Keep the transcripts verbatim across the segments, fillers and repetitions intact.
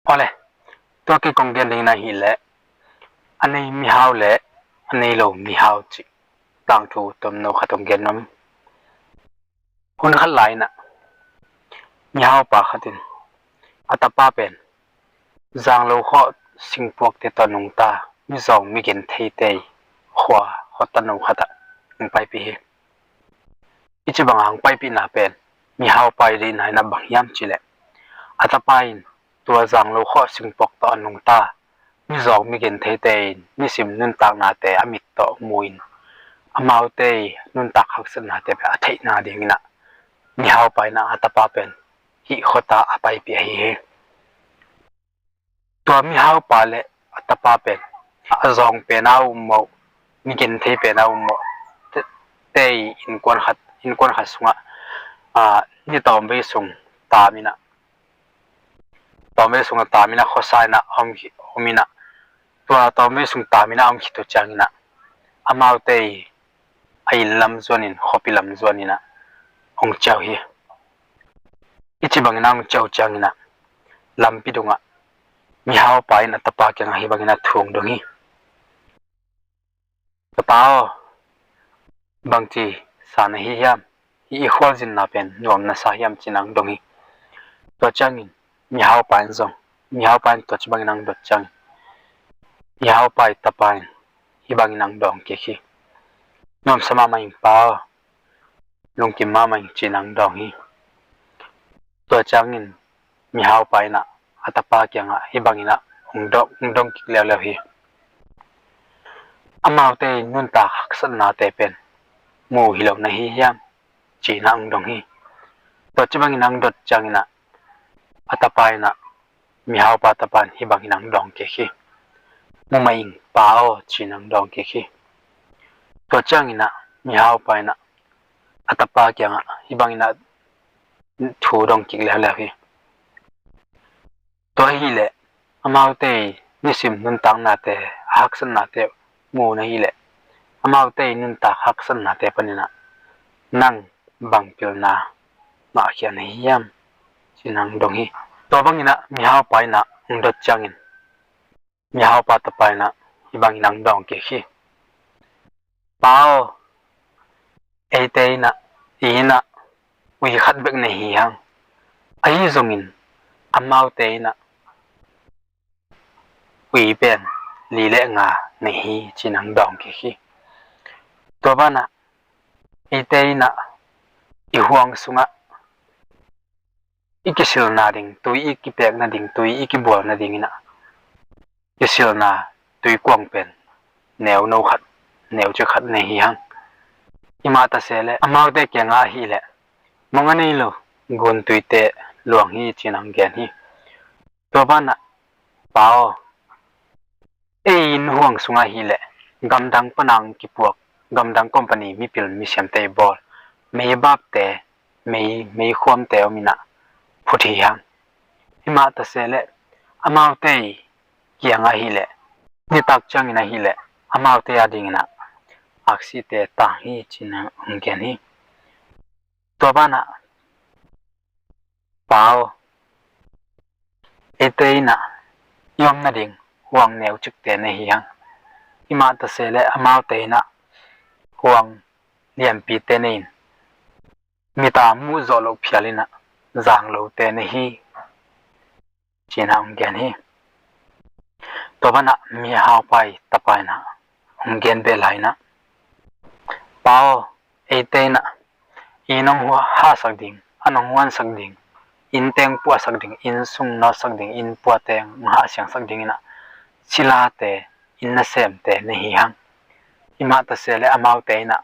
Awle, tua kei kong gen ding na hi leh, a nei mihau le a nei lo mihau cih tangthu tomno khat kong gen nuam. Hun khat lai-in ah, mihaupa khat in a tapa pen zanglo khawh singpuakte tawh nungta mizawng migen theite khua khuata no khatah hong paipih hi. I ci banga hong paipihna pen mihaupa i deihna in ah bang hiam cih leh, a tapa in tua zanglo khawh singpuak tawh a nungta mizawng migen theite in nisim nuntaknate a mit tawh mu-in, amaute i nuntak haksatnate pen a theihna dingin ah mihaupa in ah a tapa pen hih khuata a paipih ahi hi. Tua mihaupa le a tapa pen a zawng pen a um mawh, migen thei pen a um mawh, te, te i innkuan khat, innkuan khat sungah, aa, ni tawmvei sung taam in ah, tawmvei sungah taam in ah khuasa in ah a om, om in ah, tua tawmvei sung taam in ah a om khit uh ciangin ah, amaute i a inn lam zuanin, khuapi lam zuanin ah hong ciah uh hi. I ci bangin ah hong ciah uh ciangin ah, lampi dungah mihaupa in a tapa kiangah hih bangin ah thu hong dong hi. Ka ta aw, bangci sa na hi hiam? Hih i khualzinna pen nuam na sa hiam, ci-in ah hong dong hi. Tua ciangin mihaupa in zong, mihaupa in tua ci bangin ah hong dot ciangin, mihaupa i tapa in hih bangin ah hong dawng kik hi. Nuamsa mahmah ing pa aw, lungkim mahmah ing, ci-in ah hong dawng hi. Tua ciangin mihaupa in ah a tapa kiangah hih bangin ah hong dawng, hong dawng kik leuleu hi. Amaute i nuntak haksatnate pen mu hi lo na hi hiam, ci-in ah hong dawng hi. Tua ci bangin ah hong dot ciangin ah a tapa in ah mihaupa tapa in hih bangin ah hong dawng kik hi. Mu mah ing pa aw, ci-in ah hong dawng kik hi. Tua ciangin ah mihaupa in ah a tapa kiangah hih bangin ah thu dawng kik leuleu hi. Tua ahih leh amaute i nisim nuntaknate, a haksatnate mu na hih leh, amaute i nuntak haksatnate panin ah nang bang pilna ngahkhia na hi hiam, ci-in ah hong dong hi. Tua bangin ah mihaupa in ah hong dot ciangin mihaupa tapa in ah hih bangin ah hong dawng kik hi. Pa aw, eite in ah, i inn ah ui khat bek nei hi hang. Ahi zongin amaute in ah ui pen li le nga nei hi, ci-in ah hong dawng kik hi. Tua banah eite in ah i huang sungah i kisilna ding, tui i kipekna ding, tui i kibualna dingin ah kisilna tuikuang pen neu no khat, neu cik khat nei hi hang. Himah tase leh amaute kiangah ahih leh mong a nei lo guntuite luang hi, ci-in ah hong gen hi. Tua banah, pa aw, ei inn huang sungah ahih leh gamdang pana hong kipuak, gamdang company mipil misiamte i bawl meibapte, mei, meikhuamte om in ah phut hi hang. Himah tase leh amaute i kiangah ahih leh nitak ciangin ahih leh amaute a dingin ah aksite tang hi, ci-in ah hong gen hi. Tua banah, pa aw, eite in ah i omna ding huang neu cikte nei hi hang. Himah tase leh amaute in ah huang lianpite nei in, mit a muh zawh loh phial in ah zang lote nei hi, ci-in ah hong gen hi. Tua banah mihaupa i tapa in ah hong gen beh lai-in ah, pa aw, eite in ah inn hong hahsak ding, an hong huansak ding, inn teng puahsak ding, inn sung nawtsak ding, inn puate hong hahsiangsak dingin ah silate, inn nasemte nei hi hang. Himah tase leh amaute in ah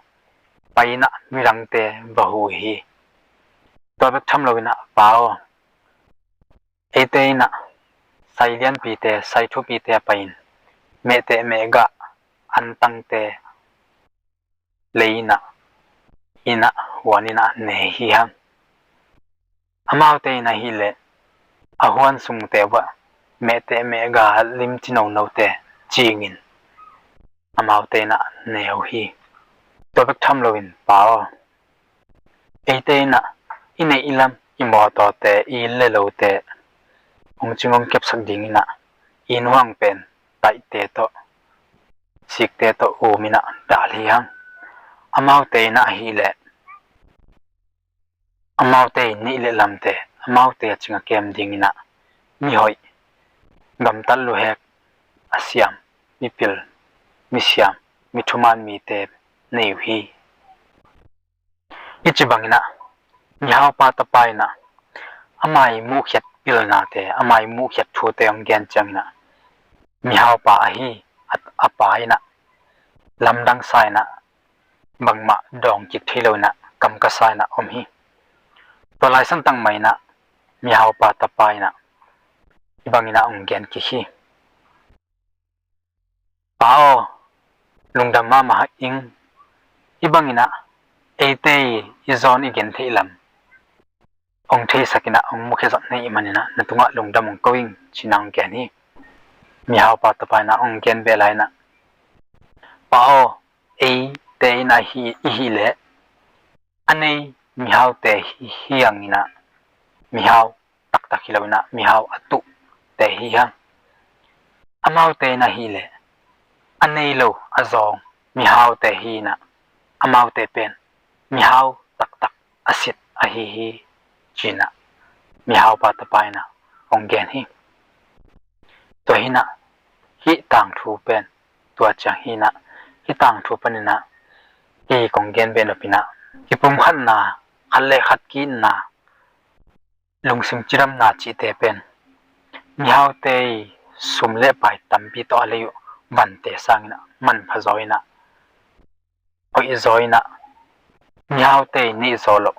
pai in ah midangte va hu hi. Tua bek tham loin ah, pa aw, eite in ah sai lianpite, sai thupite pai in mehteh mehgah antangte lei in ah, in ah huan in ah nei hi hang. Amaute in ahih leh a huan sungte uah mehteh mehgah limci nonote cingin amaute in ah nei uh hi. Tua bek tham loin, pa aw, eite in ah i neih i lam, i mawtawte, i inn le lote hong cing hong kepsak ding in ah, i nuang pen taihte tawh, sikte tawh um in ah dal hi hang. Amaute in ah ahih leh, amaute i neih le lamte, amaute a cing a kem ding in ah, mihoih, gamtat luhek a siam, mipil, misiam, mithuman mite nei uh hi. Hih ci bangin ah, mihaupa tapa in ah, ama i muhkhiat pilnate, ama i muhkhiat thute hong gen ciangin ah, mihaupa ahi a, a pa in ah, lamdang sa in ah, bangmah dawng kik thei lo in ah, kam ka sa in ah om hi. Tua lai santak mah in ah, mihaupa tapa in ah, hih bangin ah hong gen kik hi. Pa aw, lungdam mahmah ing. Hih bangin ah, eite i zawn i gen theih lam hong theisak in ah, hong mukhia zat na hih manin ah, na tungah lungdam hong ko ing, ci in ah hong gen hi. Mihaupa tapa in ah hong gen beh lai in ah, Pa aw, eite in ah hi, i hih leh, a nei mihaute hi, hi hang in ah, mihau taktak hi lo in ah, mihau a tuhte hi hang. Amaute in ah ahih leh, a nei lo a zawng mihaute hi in ah, amaute pen mihau taktak a sit ahi hi, ci in ah mihaupa tapa in ah hong gen hi. Tua hi in ah, hih tangthu pen tua ciang hi in ah, hih tangthu panin ah kei kong gen beh nop in ah, kipumkhatna, khat le khat ki-itna, lungsim cidamna cihte pen mihaute i sum le pai tampi tawh a lei uh vante sangin ah manpha zaw in ah, hoih zaw in ah, mihaute i neih zawh loh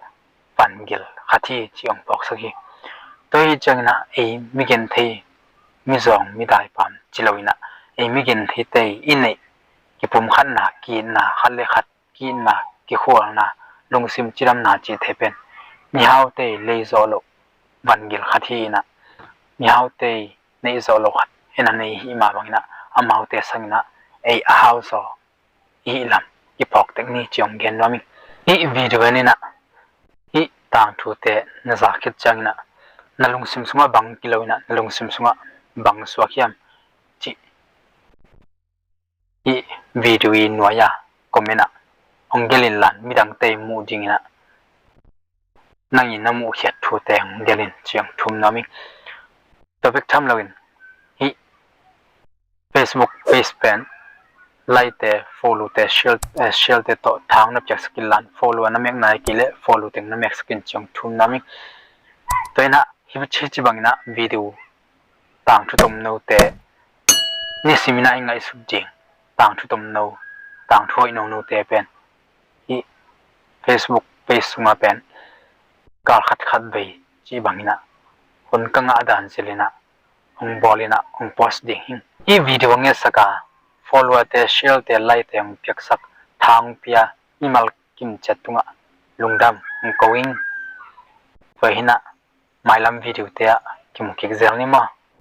vangil khat hi, ci hong phawksak hi. Tua hi ciangin ah, ei migenthei, mizawng midaipam ci lo in ah, ei migentheite i neih kipumkhatna, ki-itna, khat le khat ki-itna, kikhualna, lungsim cidamna cihte pen mihaute i lei zawh loh vangil khat hi in ah, mihaute i neih zawh loh khat en a nei hi mah bangin ah, amaute sangin ah ei a hau zaw i hih lam i phawk tek ni, ci hong gen nuam ing. Hih video en in ah, hih tangthute na za khit ciangin ah, na lungsim sungah bang kilo in ah, na lungsim sungah bang suak hiam cih, hih video i nuai-a comment ah hong gelh inla, midangte i muh dingin ah, nang i na muhkhiat thute hong gelh in, ci hong thum nuam ing. Tua bek tham loin, hih Facebook page pen like-te, follow-te, share, eh, share-te tawh thang na piaksak inla, follow a na mek nai kei leh follow teng na meksak in, ci hong thum nuam ing. Tua hi in ah, hih ci bangin ah video, tangthu tomnote, nisim in ah i ngaihsut ding tangthu tomno, tangthu hoih nonote pen hih Facebook page sungah pen kal khat khat vei cih bangin ah, hun ka ngah dan zil in ah, hong bawl in ah, hong post ding hi ing. Hih video hong etsak a, follow-te, share-te, like-te hong piaksak, tha hong pia mimal kim ciat tungah lungdam hong ko ing. Tua hi in ah, mailam video-te ah kimu kik zel ni maw.